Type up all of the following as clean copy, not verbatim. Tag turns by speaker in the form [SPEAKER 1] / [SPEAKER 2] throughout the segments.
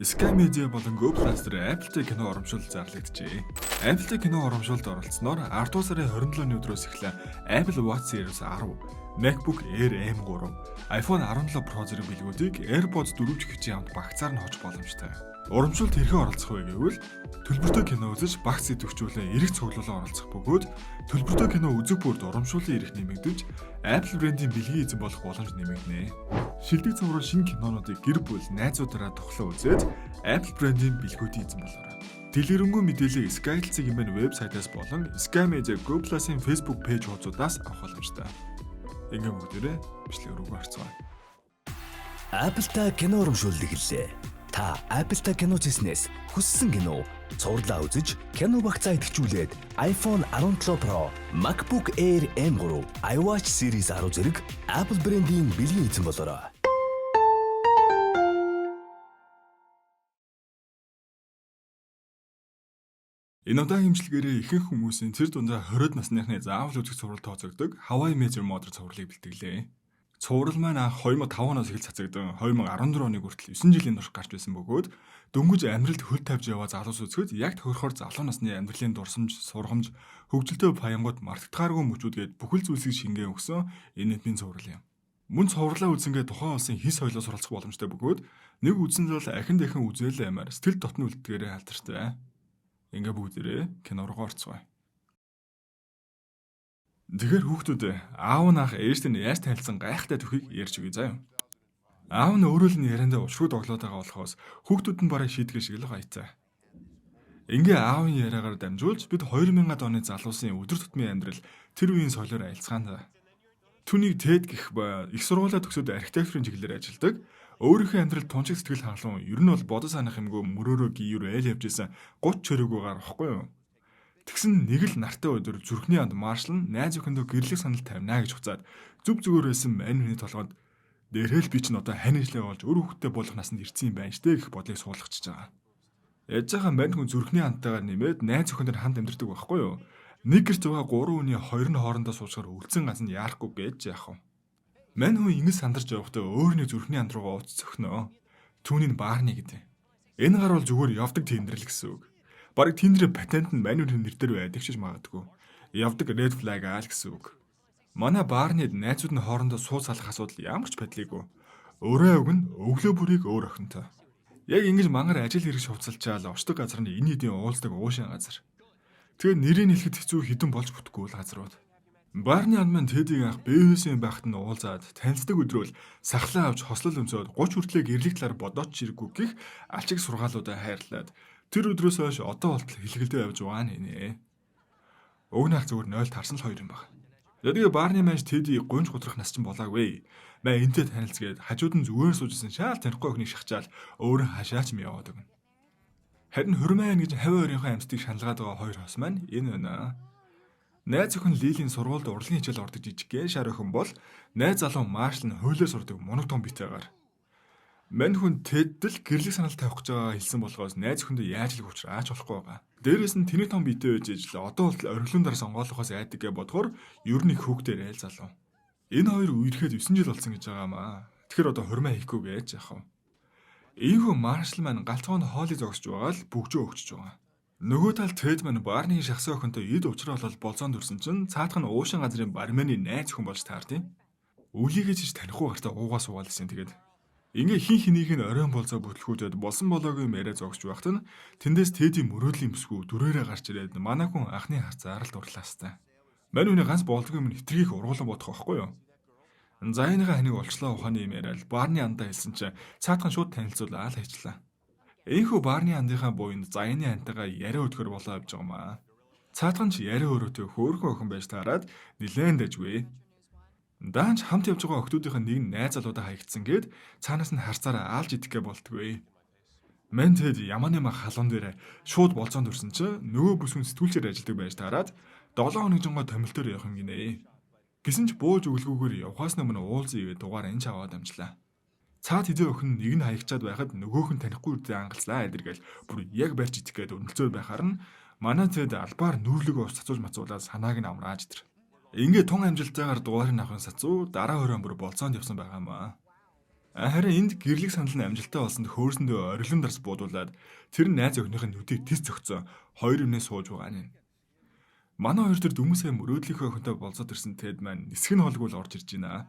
[SPEAKER 1] Sky Media болон Go Plus дээр Apple-тэй кино урамшуулал зарлагджээ. Apple-тэй кино урамшуулалд оролцсноор 10 дугаар сарын 27-ны өдрөөс эхлэн Apple Watch Series 10, MacBook Air M3, iPhone 17 Pro зэрэг бэлгүүдийг AirPods 4 чихжийн хамт багцаар нь хож боломжтой. Урамшуулалд хэрхэн оролцох вэ гэвэл төлбөртэй кино үзэж багц идэвхжүүлэн эрх цуглуулан оролцох бөгөөд төлбөртэй кино үзэх бүрд урамшууллын эрх нэмэгдэж Apple брендийн бэлгийн эзэн болох боломж нэмэгдэнэ. Шилдэг цуврал шинэ кинонуудыг гэр бүл, найзуудаараа тухлан үзээд Apple брендийн бэлгүүдийн эзэн болоорой. Дэлгэрэнгүй мэдээллийг Skytel хэмээн вебсайтаас болон Sky Media Go Plus-ын Facebook пэйж хуудасаас авах боломжтой. Ингийн бүгдээрээ бичлэг рүүгээ орцгоё.
[SPEAKER 2] Apple-тай кино урамшуулал эхэллээ. Та Apple-тай кино үзснээс хүссэн кино цувралаа үзэж, кино багцаа идэвхжүүлээд iPhone 17 Pro, MacBook Air M3, iWatch Series 10 зэрэг Apple брендийн бэлгийн эзэн болоорой.
[SPEAKER 1] Энэ удаагийн хэмжлэгээрээ ихэнх хүмүүсийн тэр дундаа 20-од насныхны заавал үзэх цуврал тооцогддог How I Met Your Mother цувралыг бэлтгэлээ. Цуврал маань анх 2005 оноос эхэлж цацагдан 2014 оныг хүртэл 9 жилийн турш гарч байсан бөгөөд дөнгөж амьдралд хөл тавьж яваа залуус үзэхэд яг тохирохоор залуу насны амьдралын дурсамж, сургамж, хөгжилтэй паянгууд мартагдахааргүй мөчүүд гээд бүхэл зүйлсийг шингээн өгсөн энэтмийн цуврал юм. Мөн цувралаа үзэнгээ тухайн улсын хис соёлоо суралцах боломжтой бөгөөд нэг үзсэн л ахин дахин үзээл аймаар сэтгэл дотны үлддгээрээ алдартай. Ингээ бүгдээрээ кино руу орцгоё. Тэгэхээр хүүхдүүд аав нь ах ээжтэй нь яаж танилцсан гайхалтай түүхийг ярьж өгье заа юу. Аав нь өөрөө л яриандаа учруу доглоод байгаа болохоос хүүхдүүд нь бараг шийдгэр шиг л гайцаа. Ингээ аавын яриагаар дамжуулж бид 2000-ад оны залуусын өдөр тутмын амьдрал тэр үеийн соёлоор аялцгаана. Түүнийг Тед гэх ба их сургуулиа төгсөөд архитектурын чиглэлээр ажилладаг. Өөрийнхөө амьдрал тунчиг сэтгэл хангалуун ер нь бол бодож санах юмгүй мөрөөрөө гиюр айл явж исэн 30 чөрөөгөө гар واخгүй юу. Тэгсэн нэг л нартай өдөр зүрхний анд Маршал нь найз охиндоо гэрлэх санал тавина гэж хуцаад зүв зүгээр байсан мань хүний толгойд дээрэл би чинь одоо хань ижлээ болж өр хүүхдтэй болох насанд ирсэн юм байна штэ гэх бодлыг суулгачихж байгаа. Яаж байгаа мань хүн зүрхний андтайгаар нэмээд найз охин дээр хамт амьдардаг байхгүй юу? Нэг гэрт байгаа гурван хүний хоёр нь хоорондоо суучгаар үлдсэн ганц нь яарахгүй гэж яах вэ? Мань хүн ингэж сандарч явахдаа өөр нэг зүрхний анд руугаа ууц цохино. Түүний нь Баарни гэдэг. Энэ гар бол зүгээр явдаг тэндрэл гэсэн үг. Бараг Tinder патент нь мань хүний нэр дээр байдаг ч магадгүй. Явдаг red flag аа л гэсэн үг. Манай Баарнид найзууд нь хоорондоо суу салах асуудал ямар ч байдлаагүй. Өрөө өгнө, өглөө бүрийг өөр охинтой. Яг ингэж мангар ажил хэрэг шувцалчаал очдог газар нь энэ хэдийн уулздаг уушийн газар. Тэгээ нэрийг хэлэхэд хэцүү хідэн болж бүтэхгүй л газрууд. Барны анд маань Тедиг анх БВС-ийн байхад нь уулзаад танилцдаг өдрөөл сахлаа авч хослол өмсөөд 30 хүртлээ гэрлэх талаар бодоод ч ирэггүй гих алчиг сургаалуудаа хайрлаад тэр өдрөөс хойш одоо болтол хэлгэлдээ явж байгаа нэ. Уг нь ах зүгээр 0 тарсан л хоёр юм баг. Тэгээ Барны маань Теди гунж гутрах нас чинь болоогүй. Мэ энтэй танилцгээд хажууд нь зүгээр суужсэн шаал танихгүй охиныг шахачаал өөрөө хашаач юм яваад өгнө. Харин хурмайн гэж хавь ойрынхоо амьтдыг шаналгаад байгаа хоёр хос маань энэ байна. Найз охин Лилийн сургуульд урлагийн хичээл ордог жижигхэн шар охин бол найз залуу Маршал нь хуулиар сурдаг мунаг том битэйгаар. Мань хүн Тедд л гэрлэх санал тавих гэж байгаа хэлсэн болохоос найз охиндоо яаж л учраач болохгүй байгаа. Дээрээс нь тэний том битэй байж ижил одоо болтол ориглон дараа сонгоолохоос айдаг гэж бодохоор ер нь их хүүхдээр айл залуу. Энэ хоёр үерхэд 9 жил болсон гэж байгаа маа. Тэгэхээр одоо хурмаа хийхгүй гэж яах вэ? Ийхүү Маршал маань галзуу нь хоолыг зогсож байгаа л бөгжөө өгчөж байгаа. Нөгөө тал Тед маань Барны шахсан охинтой эд учраа болол болзоонд өрсөн чинь цаадах нь уушин газрын бармены найз охин болж таард юм. Өвлийгээ чиж танихгүй гартаа уугаа суугаал гэсэн тэгээд. Ингээ хин хинийх нь оройн болзоо бүтлгүүдэд болсон болоогүй юм яриа зогсож байхад нь тэндээс Тедийн мөрөөдлийн бүсгүй дүрээрээ гарч ирээд манай хүн анхны харцаар л дурлаастай. Мань үний ганц болдгүй юм хитрхийх ургуулan бодох байхгүй юу? Заяаныхаа ханыг олчлоо ухааны юм яриад Барны андаа хэлсэн чинь цаадхан шууд танилцуулаад хайчлаа. Энэхүү Барны андынхаа буйнд Заяаны антайгаа яриа өдгөр болоо явж байгаа маа. Цаадхан ч яриа өрөөтэй хөөрхөн охин байж таарад нилээн дэжгүй. Даанч хамт явж байгаа охтуудынхаа нэг нь найз залуудаа хаягдсан гээд цаанаас нь харцаараа аалж идэх гэ болтгүй. Мэн тэд ямааны мах халуун дээр шууд болзоонд өрсөн чинь нөгөө бүсгүн сэтгүүлчээр ажилладаг байж таарад 7 хоног жонгоо томилтоор явах юм гинэ. Гэсэн ч бууж өглгүүгээр явхаас өмнө уулзъя гэж дугаар энэ ч аваад амжлаа. Цаад хэзээ охин нэг нь хаягчаад байхад нөгөөх нь танихгүй үрдээ ангалцлаа эдэргээл бүр яг барьж идэх гээд өрнөлцөөр байхаар нь манай цэд албаар нүрлэг ус цацуулж мацуулаад санааг нь амрааж идэр. Ингээ тун амжилттайгаар дугаарыг авахын сацуу дараа хорион бүр болзоонд явсан байгаа маа. Харин энд гэрлэг санал нь амжилттай болсонд хөөрсөндөө орилон дарс буудуулаад тэр найз охиных нь нүдийг тис зөгцсөн хоёр өмнөө сууж байгаа нь. Манай хоёр тэр дөнгөж сая мөрөөдлийнхөө охинтой болцоод ирсэн Тед маань нисэх нь холгүй л орж ирж байна.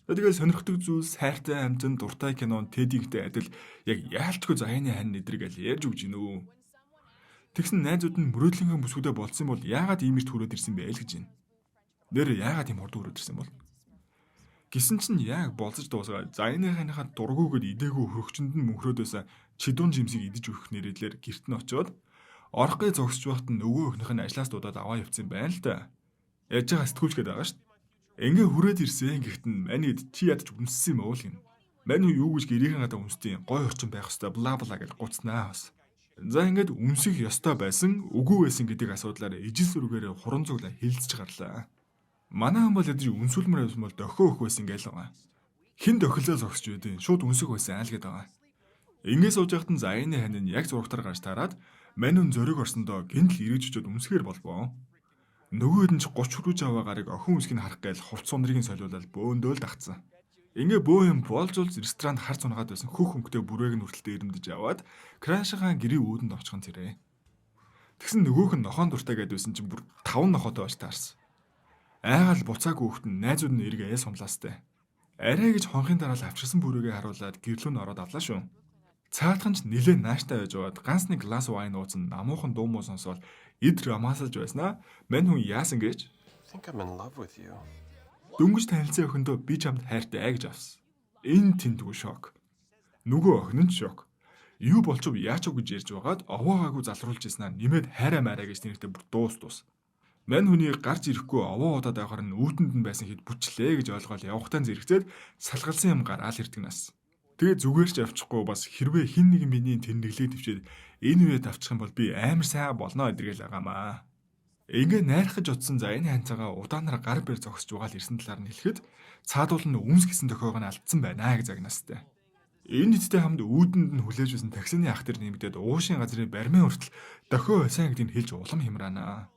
[SPEAKER 1] Тэгээд сонирхдаг зүйлс, хайртай амьтан, дуртай кино, Тедигтэй адил яг яалтчгүй заяаны хань нэдрэг аль ярьж өгч гинөө. Тэгсэн найзууд нь мөрөөдлийнхөө бүсгүүдээ болцсон бол яагаад ийм эрт хүрээд ирсэн бэ л гэж байна. Нэр яагаад ийм хурдан хүрээд ирсэн бол? Гисэн чинь яг болцож дуусгаад заяаны ханыхаа дургүйгээд идээгүй хөрөгчөнд нь мөнхрөөд байсан чидүүн жимсийг идэж өгөх нэрэлээр гэрт нь очиод орох гээ зогсож байхад нь нөгөө охиных нь ажлаас дуудаад аваа явцсан байна л да. Яаж байгаа сэтгүүлч гээд байгаа шүү дээ. Ингээ хүрээд ирсэн гэхэд нь манийд чи ядч үнссэн юм уу л гин. Мань хүн юу гэж гэрийнхэн гадаа үнсдیں۔ Гой орчин байх хэвээр бла бла гэж гуцнаа бас. За ингээд үнсэх ёстой байсан, үгүй байсан гэдэг асуудлаар ижил сүргээрээ хуран цуглаа хилцэж гарлаа. Манай хүн бол ядаж үнсүүлмээр байсан бол дохио өгөх байсан гээл байгаа. Хэн дохилзоо зогсож байдیں۔ Шууд үнсэх байсан айл гэдэг байгаа. Ингээд сууж байхад нь заяаны хань нь яг зурагтаар гарч тараад мань хүн зориг орсондоо гинтл эргэж очиод үнсгээр болбоо. Нөгөөд нь ч 30 хүрэж аваа гарыг охин үсгийг харах гээл хувц сундрыг нь солиулаад бөөндөө л дагцсан. Ингээ бөө юм болж болж ресторанд хар зунгаад байсан хөх хөнгөтэй бүрээг нь хүртэл дээрэмдэж аваад крашигаа гэрийн үүдэнд очихын цэрээ. Тэгсэн нөгөөх нь нохоон дуртай гэдээ байсан чинь бүр 5 нохоотой болж таарсан. Айгаал буцаагүй хүүхэд нь найзууд нь эрг аяа сумлаастай. Арай гэж хонхын дараа л авчирсан бүрээгээ харуулад гэрлүү нь ороод авлаа шүү. Цаадхан ч нилээ нааштай байж байгаад ганц нэг глас вайн ууцсан намуухан дуу муу сонсоол эд романсалж байснаа мань хүн яасан гэж
[SPEAKER 3] I think I'm in love with you.
[SPEAKER 1] Дөнгөж танилцсан охиндоо би чамд хайртай гэж авсан. Энэ тэмдгүү шок. Нөгөө охин нь ч шок. Юу болчих яач вэ гэж ярьж байгаад овоогаагүй залруулж ирсэн аа нэмээд хайраа маараа гэж нэртэй бүр дуус дуус. Мань хүний гарч ирэхгүй овоо удаад байхаар нь үүдэнд нь байсан хэд бүчлээ гэж ойлгоол явхтаа зэрэгцээд салгалсан юм гараал ирдэг нас. Тэгээ зүгээр ч авчихгүй бас хэрвээ хин нэгэн миний тэнэглээ төвчээд энэ үед авчих юм бол би амар сайн болно эдэргээл байгаамаа. Ингээ найрах гэж утсан за энэ ханцаагаа удаанаар гар бэр зогсож байгаа л ирсэн талаар нь хэлэхэд цаадуул нь өмс гэсэн тохиог нь алдсан байна гэж загнастай. Энэ нийтдээ хамт үүдэнд нь хүлээж байсан таксины ах тэр нэмэгдээд уушийн газрын бармын хүртэл дохио байсан гэдгийг хэлж улам хямраана.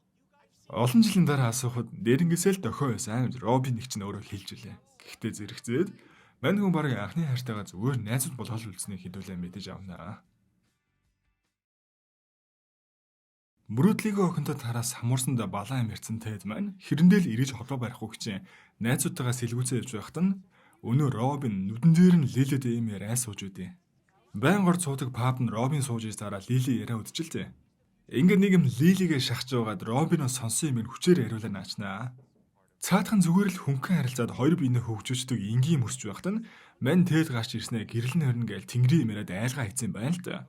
[SPEAKER 1] Олон жилийн дараа асуухад нэрнгээсээ л дохио байсан гэж Робин нэг чинь өөрөө хэлж үлээ. Гэхдээ зэрэгцээд мань хүн бараг анхны хайртайгаа зүгээр найзууд болгол үлдсэнийг хэдүүлээ мэдэж авнаа. Мөрөөдлийнхөө охинтой тараас самуурсандаа балаан юм ярьсан Тед маань хэрэндээ л эргэж холбоо барихгүй хичээн найзуудтайгаа сэлгүүцээ явж байхад нь өнөө Робин нүдэн дээр нь Лилитэй юм яриа сууж үдээ. Байн гор цуудаг паб нь Робин сууж иж дараа Лили яриа үдчилтэй. Ингээ нэг юм Лилигээ шахаж байгаад Робиноос сонсон юм хүчээр яриулаа наачнаа. Цаадхан зүгээр л хөнгөн харилцаад хоёр биенээ хөгжөөчдөг энгийн мөсч байхад нь мань Тед гарч ирснээ гэрэл нь хорно гээл тэнгэрийн юм яриад айлгаа хийцэн байна л да.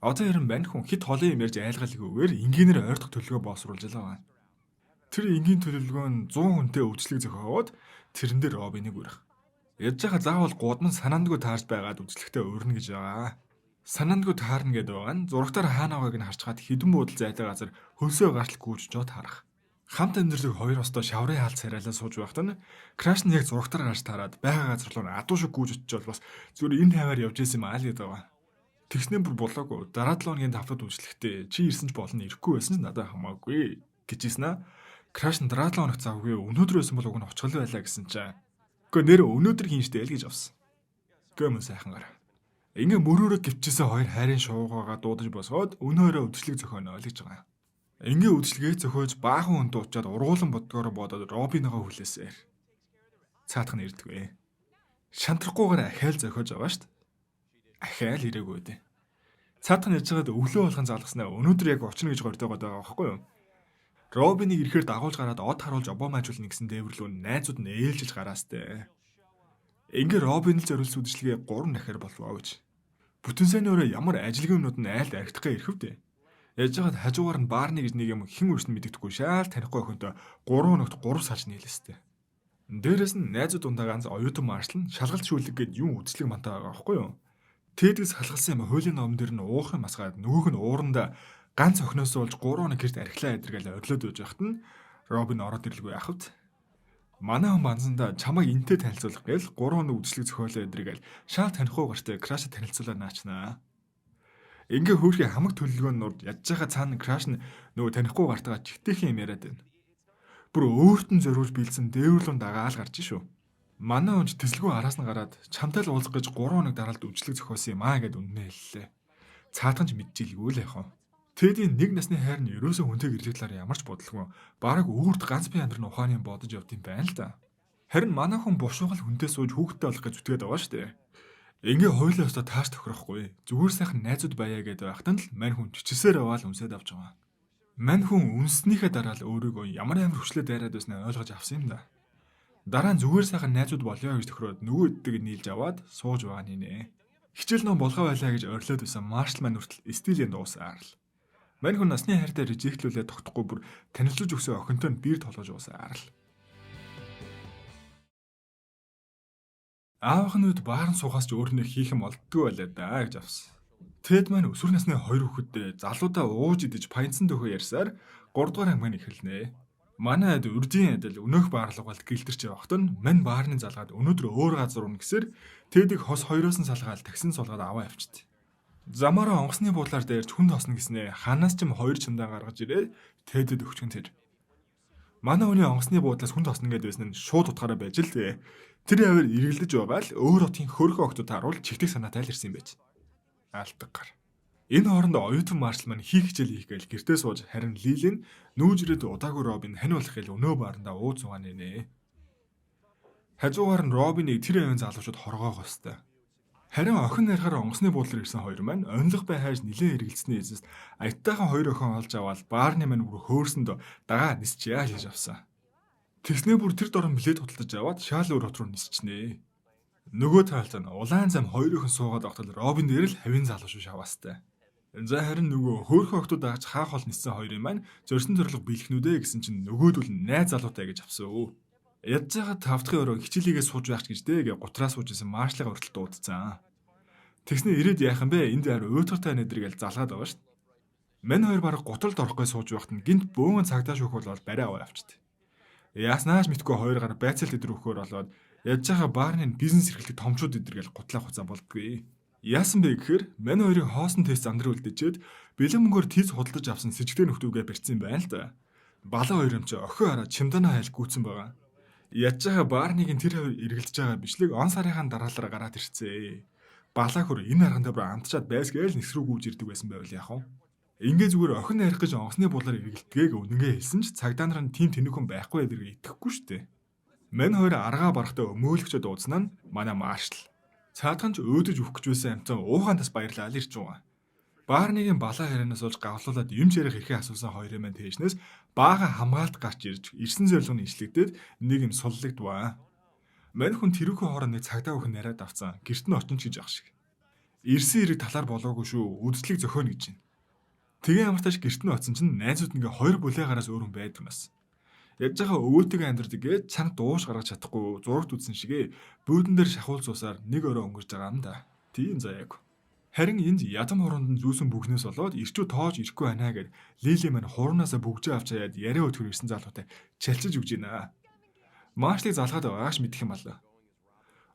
[SPEAKER 1] Одоо ерэн мань хүн хит холын юм ярьж айлгалгүйгээр энгийнээр ойртох төлөвлөгөө боловсруулж л байгаа. Тэр энгийн төлөвлөгөө нь 100 хүнтэй үйлчлэг зохиогоод тэрэн дээр Робиныг урих. Ядж байгаа заавал гудман санаандгүй таарч байгаад үйлчлэгтээ урина гэж байгаа. Санаандгүй таарна гэдэг байгаа нь зурагтаар хаана байгааг нь харчгаад хідэн буудал зайтай газар хөлсөө гартал гүйж жоо таарах. Хамт амьдралыг хоёр хостой шаврын хаалт царайлаа сууж байхад нь краш нь яг зурагтаар гарч таарад байгаа газар руу адуу шиг гүйж очиж бол бас зүгээр энэ хаваар явж исэн юм аа л гэдэг байгаа. Тэгснээ бүр болоогүй. Дараа 7 хоногийн тавтад үйлчлэхдээ чи ирсэн ч болно ирэхгүй байсан ч надад хамаагүй гэж ийсэн аа. Краш нь дараа 7 хоног завгүй өнөөдөр байсан бол уг нь очихл байлаа гэсэн чинь. Гэхдээ нэр өнөөдөр хийн штэ л гэж авсан. Гэмэн сайхан гар. Ингээ мөрөөрөө гівчээсээ хоёр хайрын шуугаагаа дуудаж босгоод өнөөрөө үдшилэг зохионо л гэж байгаа. Ингээ үдшилгээ зохиож баахан хүн дуучаад ургуулan бодгоороо бодоод Робиныгоо хүлээсээр. Цаадах нь ирдэгвэ. Шантрахгүйгээр ахаал зохиож байгаа штт. Ахаал ирээгүй дээ. Цаадах нь яж байгаад өглөө болгон залгаснаа өнөөдөр яг очно гэж гордоогоод байгаа байхгүй юу? Робиныг ирэхээр дагуулж гараад од харуулж обоомайжуулна гэсэн дээвэрлүү найзууд нь ээлжиж гараастай. Ингээ Робин л зориулсан үдшилгээ 3 дахиар болвоо гэж. Бүтэн сайн өөрөө ямар ажилгүй юмнууд нь айлд архитах ирэхв дээ. Яаж яагаад хажуугаар нь баарны гэж нэг юм хэн өрсөн мэддэхгүй шаал танихгүй охинтой 3 хоногт 3 сарж нийлээстэй. Дээрээс нь найзууд дундаа ганц оюутан маршал нь шалгалт шүүлэг гээд юм үзлэг мантаа байгаа байхгүй юу? Тэдгээс халгалсан юм хуулийн ном дээр нь уух юм асгаад нөгөөх нь ууранда ганц охиноос болж 3 хоног гэрт архилаа эдэргээл орилоод байж байхад нь Робин ороод ирлгүй яах вэ? Манай хүн банзанда чамайг энтэй танилцуулах гээл 3 хоног үдшилэг зохиолоо эдэргээл шаал танихгүй гартай краш танилцуулаа наачнаа. Ингээ хөөрхий хамаг төлөвлөгөө нь нурд ядж байгаа цаана краш нь нөгөө танихгүй гартайгаа чигтээхэн юм яриад байна. Бүр өөрт нь зориулж биелсэн дээвэрлүүн дагаал гарч шүү. Манай хүн ч тэсэлгүй араас нь гараад чамтай л уулзах гэж 3 хоног дараалд үйлчлэг зохиосон юм аа гэд үнэнээ хэллээ. Цаатхан ч мэдчихэлгүй л яах вэ? Тэдийн нэг насны хайр нь ерөөсөө хүнтэй гэрлэх талаар ямар ч бодлого. Бараг өөрт ганц бие амьдрын ухааны бодож явд юм байна л да. Харин манай хүн бушуугал хүнтэй сууж хүүхэдтэй болох гэж зүтгээд байгаа шүү дээ. Ингээ хоёулаа өстө тааш тохирохгүй. Зүгээр сайхан найзууд байя гэдээ байхад нь л мань хүн чичсээр аваад үнсээд авч байгаа. Мань хүн үнснийхээ дараа л өөрийгөө ямар амар хүчлээ дайраад байснаа ойлгож авсан юм да. Дараа нь зүгээр сайхан найзууд болёо гэж тохироод нөгөө өддөг нийлж аваад сууж байгаа нэ. Хичээл ном болгоо байлаа гэж орилоод байсан Маршал маань хүртэл стилийн дуусаар л. Мань хүн насны хайртай reject лүүлээ тогтохгүй бүр танилцуулж өгсөн охинтой нь бие толгож уусаар л. Аавынх нь үед баарн суухаас ч өөр нэг хийх юм олддгүй байлаа да гэж авсан. Тэд маань өсвөр насны хоёр хүүхэдтэй залуудаа ууж идэж паянцсан дөхөө ярьсаар 3 дугаар ангид эхэлнэ. Манай ад урдийн адил өнөөх баарлуугаалт гэлтэрч явахт нь мань баарны залгаад өнөөдөр өөр газар унах гэсээр Тэдийг хос хоёроос нь салгаал таксин суулгаад аваа явчихдээ. Замаараа онгоцны буудлаар дээрч хүн тосно гэснээ ханаас ч юм хоёр чимдаа гаргаж ирээ Тэдэд өгчгөн тэр. Манай хүний онгоцны буудлаас хүн тосно гэдээ байсан нь шууд утгаараа байж л дээ. Тэр яваар эргэлдэж байгаа л өөр хотын хөрхөн охтууд харуул чигтэх санаатай л ирсэн юм байж. Алдаг гар. Энэ хооронд оюутан Маршал маань хийх хичээл хийх гээл гэртээ сууж харин Лилин нүүж ирээд удаагүй Робин хань болох гээл өнөө баарандаа ууз суугаа нэ. Хажуугаар нь Робиныг тэр явын залуучууд хоргоогоо өстэй. Харин охин нарихаар онгоцны буудлаар ирсэн хоёр маань онилго бай хайж нилээн эргэлзсэний эцэст аятайхан хоёр охин олж аваад баарны маань бүр хөөрсөнд дагаа нисчээ гэж авсан. Тэгснээ бүр тэр дорн билет худалдаж аваад шаал өөр хот руу нисчнэ. Нөгөө талд нь улаан зам хоёр охин суугаад огтол Робин дээр л хавийн залуу шүү шаваастай. За харин нөгөө хөөрхөн охтууд дагаж хаах хол ниссэн хоёрын маань зорьсон зорилго биелэхнүүдээ гэсэн чинь нөгөөдөл нь найз залуутай гэж авсан өө. Ядж байгаа тав дахын өрөө хичээлийгээ сууж байх ч гэж дээ гэ гутраа сууж исэн Маршлыгаа хүртэл дуудцсан. Тэгснэ ирээд яах юм бэ? Энд яар уйтгартай нэдэр гээл залгаад байгаа шүү дээ. Мань хоёр бараг гутралд орохгүй сууж байхад нь гинт бөөн цагдаа шүүх болоод барай аваа авчихдээ. Яаснааш мэдгүй хоёр гар байцаалт өдр өгөхөөр болоод ядж байгаа баарны бизнес эрхлэх томчууд өдр гээл гутлаа хуцаа болдгүй. Яасан бэ гэхээр мань хоёрыг хоосон тест зам дээр үлдээчээд бэлэн мөнгөөр тийз худалдаж авсан сэжигтэй нөхдүүгээ барьсан юм байна л да. Балаа хоёр юм чи охин хараа чимданаа хайл гүйтсэн байгаа. Ядж байгаа баарныг нь тэр хавар эргэлдэж байгаа бичлэг он сарынхаа дараалалаар гараад ирцээ. Балаа хөр энэ аргандаа бүр амтчаад байсгээл нисрүү гүйж ирдэг байсан байвал яах вэ? Ингээ зүгээр охин нарих гэж онгоцны буудлаар эргэлтгээг үнэнгээ хэлсэн ч цагдаа нар нь тийм тэнэг хүн байхгүй зэрэг итгэхгүй штэ. Мань хоёр аргаа барахтаа өмөөлөгчөд дуудсан нь манай Маршал. Цаадхан ч өөдөж өгөх гэж байсан амтан уухаан тас баярлаа л ирж байгаа. Баарныгийн балаа ярианаас болж гавлуулаад юм ч ярих эрхээ асуусан хоёрын маань тээшнээс баахан хамгаалт гарч ирж ирсэн зорилго нь ишлэгдээд нэг юм суллагдваа. Мань хүн тэрүүхэн хоороо нэг цагдаа бүхэн яриад авцсан. Гэрт нь очин ч гэж ах шиг. Ирсэн хэрэг талаар болоогүй шүү. Үдслийг зөхион гэж байна. Тэгээ ямар тааш гэрт нь очсон чинь найзууд ингээ хоёр бүлээ гараас өөр хүн байдаг бас. Ядж байгаа өвөөтэйгээ амьдардаг гэж чанга дууш гаргаж чадахгүй зурагт үзсэн шигээ буудан дээр шахуул зуусаар нэг өрөө өнгөрч байгаа юм да. Тийм заяаг. Харин энд ядам хуруунд нь зүүсэн бүхнээс болоод ирчүү тоож ирэхгүй байна гэд Лили маань хуруунаасаа бүгжээ авч хаяад яриа өтгөр ирсэн залуутай чалчиж өгч байна. Маршлыг залгаад байгаач мэдэх юм алаа.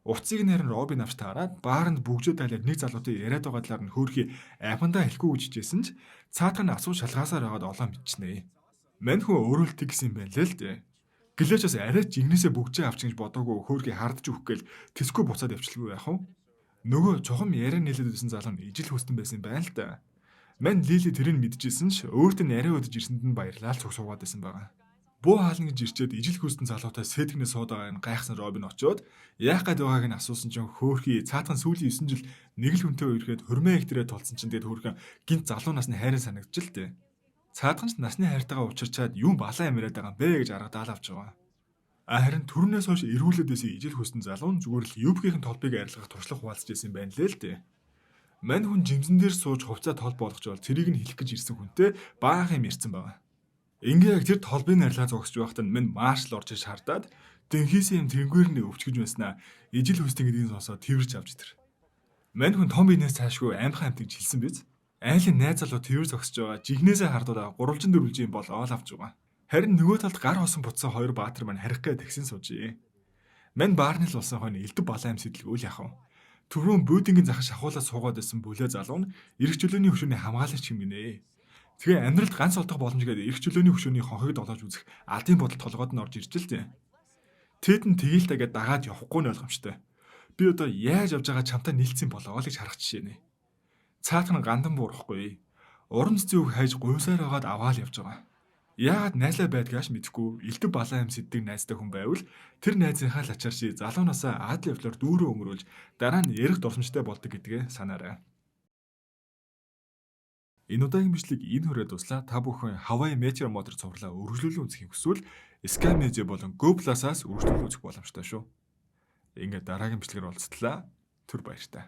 [SPEAKER 1] Утсыг нь харин Робин авч таарад бааранд бүгжээ тайлаад нэг залуутай яриад байгаа талаар нь хөөрхий амхандаа хэлэхгүй гэж хичээсэн ч цаатах нь асууж шалгаасаар байгаад олоо мэдчихнэ. Мань хүн өөрөө л тэг гэсэн юм байна лээ л дээ. Гэлээч бас арай ч жигнэсээ бүгжээ авч гэж бодоогүй хөөрхий хардж өгөх гээл тэсгүй буцаад явчихлгүй яах вэ? Нөгөө чухам яриа нийлээд байсан залуу нь ижил хүстэн байсан юм байна л да. Мань Лили тэрийг мэдчихсэн ч өөрт нь яриа өдөж ирсэнд нь баярлал цуг суугаад байсан байгаа. Буу хаална гэж ирчээд ижил хүстэн залуутай сэтгэнээ сууд байгаа нь гайхсан Робин очоод яах гээд байгааг нь асуусан чинь хөөхий цаатхан сүүлийн 9 жил нэг л хүнтэй үерхэд хөрмөө их дээрээ тулцсан чинь тэгээд хөөрхөн гинт залуу нас нь хайрын санагдчих л дээ. Цаатхан ч насны хайртайгаа учирчаад юм балаа юм яриад байгаа юм бэ гэж арга даал авч байгаа. А харин түрнээс хойш эргүүлээд байсан ижил хүстэн залуу нь зүгээр л юбкийн толбыг арилгах туршлага хуваалцж байсан юм байна лээ л дээ. Мань хүн жимсэн дээр сууж хувцаа тол болгож бол тэрийг нь хэлэх гэж ирсэн хүнтэй баахан юм ярьсан байгаа. Ингээ яг тэр толбын арилгаа зогсож байхад нь минь маршал орж иж хардаад дэнхийсэн юм тэнгүүр нь өвчгөж байснаа ижил хүстэн гэдгийг сонсоод тэрвэрч авч тэр. Мань хүн том биенээс цаашгүй амхан амт гэж хэлсэн биз? Айлын найз залуу тэрвэр зогсож байгаа жигнэсээ хардуулаа гурвалжин дөрвөлжин бол оол авч байгаа. Харин нөгөө талд гар хосон бутсан хоёр баатар маань харих гээ тэгсэн суужээ. Мань баарны л болсон хойно элдв балаа юм сэтлгүүл яах вэ? Түрүүн бүүдингийн захын шахуулаад суугаад байсан бүлээ залуу нь эрх чөлөөний хөшөөний хамгаалагч юм гинэ. Тэгээ амьдралд ганц олдох боломж гэдэг эрх чөлөөний хөшөөний хонхыг долоож үзэх алдын бодол толгойд нь орж ирж л дээ. Тэд нь тэгээл тагаа дагаад явахгүй нь ойлгомжтой. Би одоо яаж явж байгаа чамтай нийлцсэн болоо л гэж харах жишээ нэ. Цаатах нь гандан буурахгүй. Уран цэцэн үг хайж гуйсаар байгаад аваал явж байгаа. Яагаад найзлаа байдгааш мэдэхгүй элдв балан юм сэддэг найзтай хүн байвал тэр найзынхаа л ачаар чи залуунаасаа адал явдлаар дүүрээ өмөрүүлж дараа нь ярих дурсамжтай болдог гэдгээ санаарай. Энэ удаагийн бичлэг энэ хүрээд дууслаа. Та бүхэн How I Met Your Mother цувралаа үргэлжлүүлэн үзэхийг хүсвэл Sky Media болон Go Plus-аас үргэлжлүүлэн үзэх боломжтой шүү. Ингээд дараагийн бичлэгээр уулзтлаа. Түр баяртай.